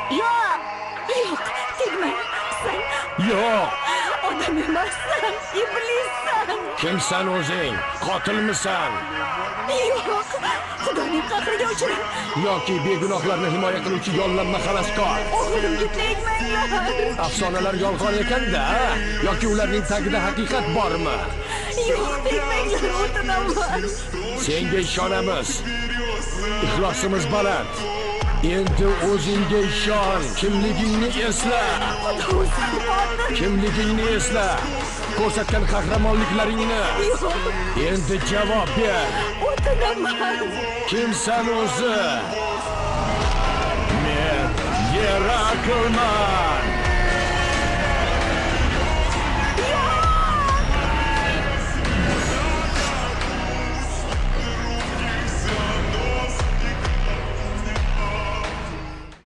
Yo'q! Yo'q, tegmang. Sen Yo'q! Odam emassan, iblissan. Kimsan o'zing? Qotilmisan? Yo'q, Xudoning qahriga uchrab, Yoki begunohlarni himoya qiluvchi yollanma xaloskor? O'g'limga tegmanglar. Afsonalar yolg'on ekanda, yoki ularning tagida haqiqat bormi? Yo'q, tegmanglar, o'tinaman. Senga ishonamiz. Ixlosimiz baland. Endi o'zingga ishon, kimligingni esla. Xudo o'zi qodir. Kimligingni esla. Ko'rsatgan qahramonliklaringni. Yo'q, Endi javob ber. O'tinaman. Kimsan o'zi? Men Geraklman.